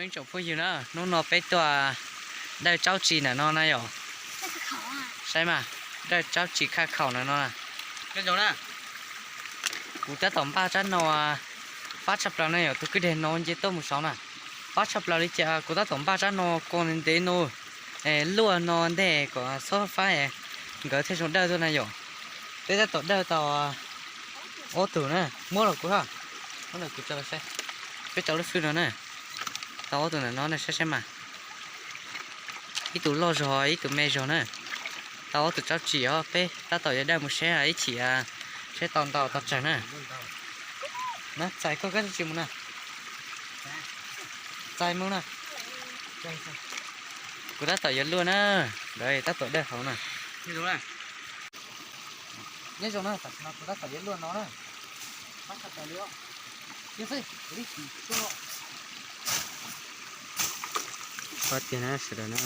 Ib tsoom phooj ywg na, hnub no peb tuaj dawj tsaub tsis ntawm no na yom. Saib mas, dawj tsaub tsis khaj khaum ntawm no na. Kuv tab tom npaj tsab no fab tshaj plaws na yom, tus kwj deg no nce tuaj mus saud na. Fab tshaj plaws li cas kuv tab tom npaj tsab no ko ntev no, luaj no ntej kom txhob fab, nkawd thiaj zoo dawj tuaj na yom. Peb tab tom dawj tau ob tug na, muab los kuv, kuv tso saib. Peb tau lub fwj no na, tau ob tug ntawm no na, saib saib mas. Ib tug loj zog ib tug me zog na. Tau ob tug tsaub tsis os, peb tab tom yuav dawj mus saib ib chim, saib tau ntau tau tsawg na. Na, txais koj kab tsaub tsis mus na. Txais mus na. Kuv tab tom yuav luaj na, nkawd tab tom dawj hauv na. Nyob zoo na, tam sim no kuv tab tom yuav luaj no na. Fab tiag na sawv daws na,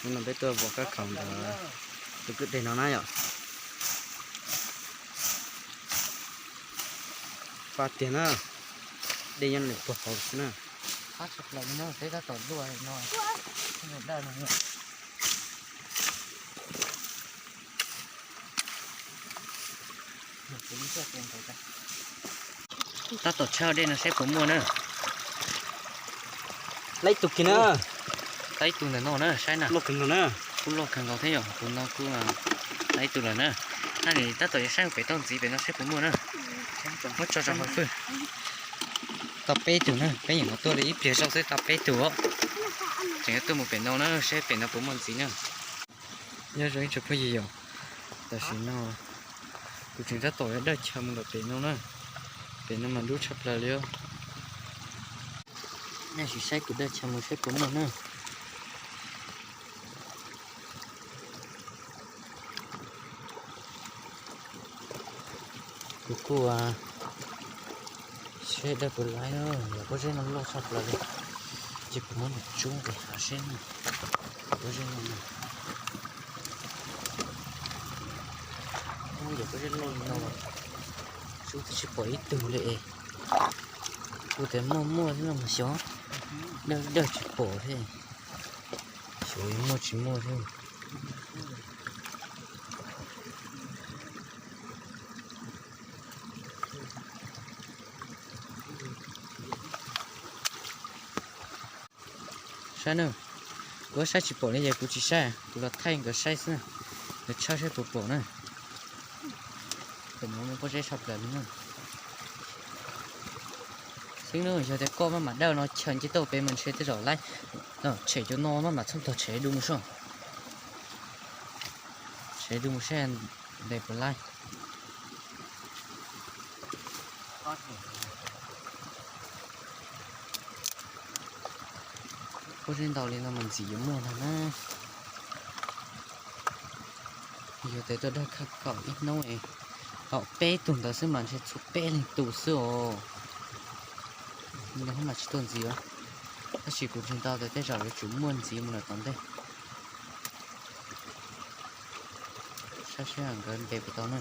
hnub no peb tuaj vov khaj khaum ntawm tus kwj deg no na yom. Fab tiag na, dej nyob nws puag hauv xwb na. Fab tshaj plaws li no, peb tab tom luaj no, dawj no. Tab tom tshaj dej no saib puas muaj na. Lawv ib tug kiag na. Lawv ib tug ntawm no na, saib na. Kuj loj kawg nkaus thiab yom, tus no kuj lawv ib tug lawm na. Tab sis tab tom yuav saib pem toj ntxiv pem no saib puas muaj na. Muab tso rau hauv fwj. Tau peb tug na, peb nyuam qhuav tuaj li ib pliag zog xwb tau peb tug os. Tseem yuav tuaj mus pem no na, saib pem no puas muaj ntxiv na. Nyob zoo ib tsoom phooj ywg yom, tam sim no kuv tseem tab tom yuav dawj chaw mus ntawm pem no na. Pem no mas dub tshaj plaws li os. Nej sim saib kuv dawj chaw mus saib puas muaj na. Kuv kuj saib dawj puas laib, yog pob zeb no loj tshaj plaws li, ces kuv muab nws tsub nqis hav seb. Pob zeb no, yog pob zeb loj li no, tsub twb tsis pom ib tug li es. Kuv tias muaj muaj xwb no mas xyov, dawj dawj tsis pom thiab, xyov yuav muaj tsis muaj thiab. Saib na, kuv saib tsis pom li ces kuv tsis saib, kuv los thaij nkawd saib xwb, nkawd tshawb saib puas pom na. Pem no muaj pob zeb tshaj plaws li na. Xwb na, yog tias koj maj mam dawj no chaw nce tuaj pem mas ntshe tej zaum laib, tshem cov no maj mam txhob tog tshem dua mus soj. Tshem dua mus saib ntes puas laib. Pob zeb ntau li no mas ntxim yuav muaj ntag na. Yog tias tuaj dawj khaj khaum ib hnub es tau peb tug ntawd xwb mas ntshe txhua peb leeg tus xwb os. Hnub no mas tsis tuaj ntxiv os, tab sis kuv ntseeg tau tias tej zaum yuav tsum muaj ntxiv mus lawm tom ntej. Saib seb nkawd ntes puas tau na.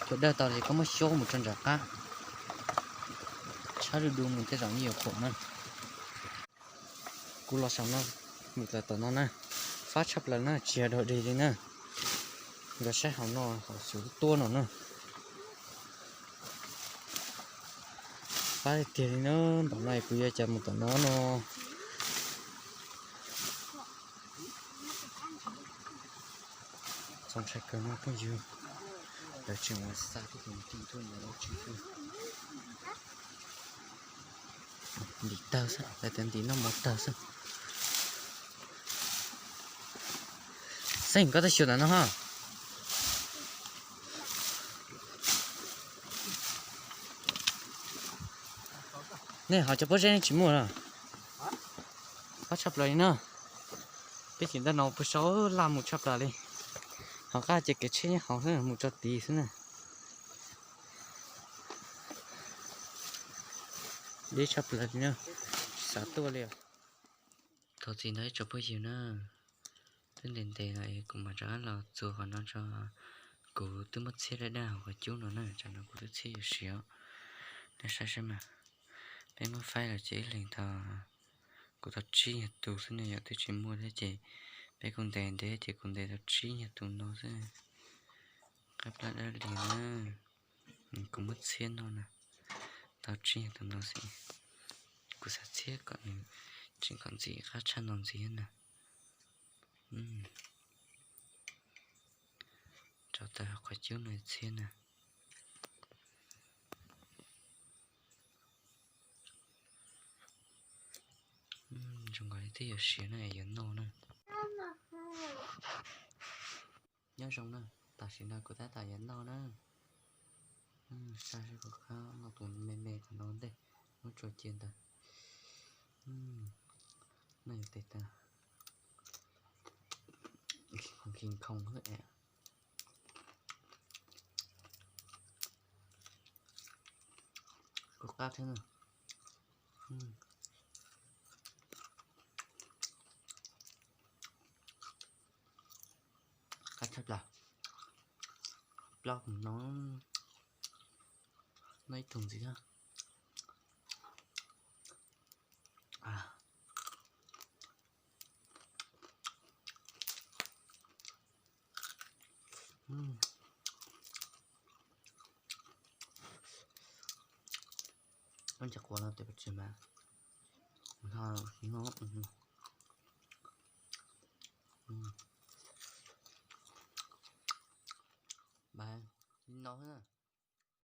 Tuaj dawj tau ces koj muab xyuab mus tso nram qab, tshab du du mus tej zaum yeej yuav pom na. Kuv los saum no mus txog tom no na, fab tshaj plaws na, tsis yog dog dig li na. Nkawd saib hauv no hauv xyov tuab no na. Fab tiag tiag li na, npaum no es kuv yuav cas mus tom no no. Txaus ntshai kawg no phooj ywg, lawv tseem ua xa tib tug ntim tuaj ntawd tsis ntim tawg xwb, lawv tias ntim noj mov tawg xwb. Xeeb, koj twb xyuas ntawm no ho. Nej hauv cov pob zeb tsis muaj los? Fab tshaj plaws li na. Peb cim ntawm no pw saud laj mus tshaj plaws li. Hauv qab ces kev tsheb nyob hauv xwb, mus tso tid xwb na. Deb tshaj plaws li na, tsis xav tuaj li os. Thov txim ntau ib tsoom phooj ywg na, twb ntev ntev lawm es kuv mam rov qab los txuas qhov no tso. Kuv twb muab txhiab daj daj hauv qhov cub no na, tsam no kuv twb txhiab yuav siav. Nej saib saib mas, peb muab faib los ces ib leeg tau, kuv tau tsib nyuag tus xwb ne, yog twb tsis muaj thiab ces peb kuj ntes ntev ces kuv ntes tau tsib nyuag tus no xwb. Qab plab dawb liag na, kuv muab txhiab no na, tau tsib nyuag tus no xwb. Kuv xav txhiab kom nws tseem kom ntxim qab tshaj no ntxiv na. Rau tawm qhov cub no txhiab na. Zoo nkaus li twb yuav siav na, yuav noj na. Nyob zoo na, tam sim no kuv tab tom yuav noj na. Saib seb kuv qab noj tus me me qhov no ntej, muab tso cia ntawd. Noj yuav tes tas, khi khoom khi khoom xwb es. Kuv qab thiab na. Qab tshaj plaws. Plaub no, noj ib tug ntxiv na. Ua ntsis quav no tes pab tsis mas no, no, no.